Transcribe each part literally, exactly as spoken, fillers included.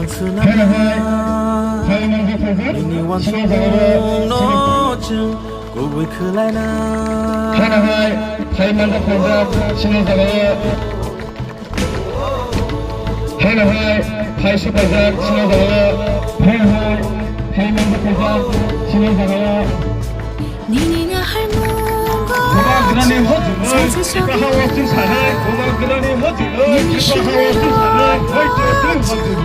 Haino hai, hai manjak khaijak, sini jaga o, sini. Kubui khwlaina. Haino hai, hai manjak khaijak, sini jaga o. Haino hai, hai se khaijak, sini jaga o. Haino hai, hai manjak khaijak, sini jaga o. Nini ni harmungo. Bubagrani hojolo, saisa kipa sabi. Hawa sing sanai, bubagrani hojolo, nini kipa hawa sing sanai, hoi to tun hojolo.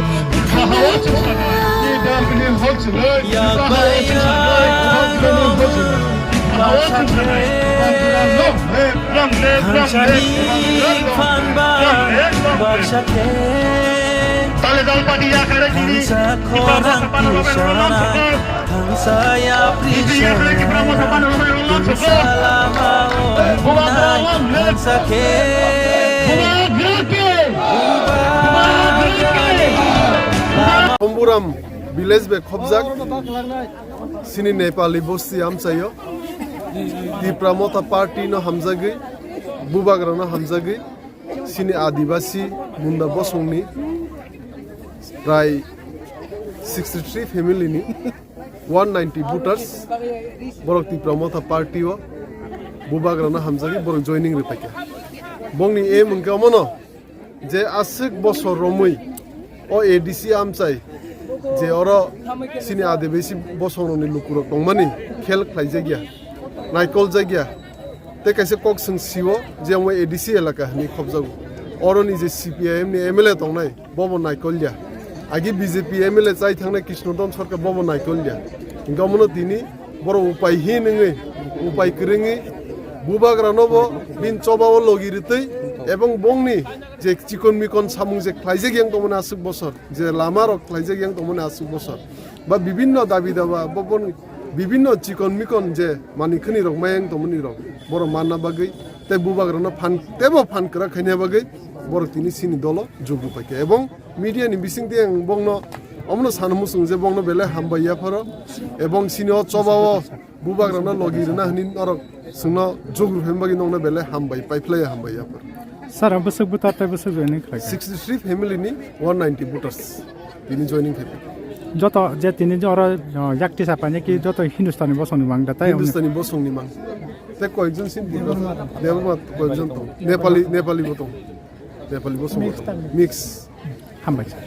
Kipa hawa sing sanai, ni damni hojolo, kipa hawa sing sanai, bubagrani hojolo. Kipa hawa sing sanai, bubagrani long live, long live, long live, bubagrani long live, long live, long live. Tale dal padi ya kare dini, kipa hawa sing sanai, bubagrani long live. Thangsa yapri salama o thangsa khe. Komburam village bai khobjak sini Nepali bosti amchaio Tipra Motha party no hamjagwi, Bubagra no hamjagwi, sini Adibasi Munda bosongni prai sixty three family ni one ninety voters borok Tipra Motha party o Bubagra no hamjagwi borok joining rwphaikha. Bongni aim wngkha omono je aswk bosor romwi o A D C amchai je oro sini Adibasi bosongrokni lukurok tongmani khel khlaijakya, naikol jakya. Tei kaisa kok swng sio je omo A D C elaka hinwi khobjago. Oroni je C P I M ni M L A tongnai, bobo naikolya. Agi B J P M L A chai thangnai Krishna Don Sarkar bobo naikolya. Hingke omono tini borok upai hin wngwi, upai kwrwngwi Bubagranobo bini chobao logi rwtwi ebong bongni je chikon mikon samung je khlaijak yang tongmani aswk bosor, je lama rok khlaijak yang tongmani aswk bosor, ba bibinno dabi daba, bo boni bibinno chikon mikon je mani khani rok mayang tongmani rok, borok manna bagwi tei Bubagrano phan, tebo phan kwrak khaina bagwi borok tini sini dolo jug rwpaikha. Ebong media ni bisingtwi ang bongno omono sana muchung je bongno belai hambai yapharo, ebong sini o chobao Bubagrano logi rwna hinwi norok chwngno jug rwphaima bagwi nokno belai hambai paiphlaiya, hambai yapharo. Sir, ang bwswk bwtar tei bwswk joining khlaikha? Sixty three family ni one ninety voters tini joining khaiphaikha. Joto je tini je oro, uh, yakti sapaini ki joto Hindustani bosongni mang da tai? Hindustani bosongni mang. Tei koyekjon sin Debbarma, Debbarma koyekjon tong. Nepali, Nepali bo tong. Nepali bosong bo tong. Mix. Hambai sir.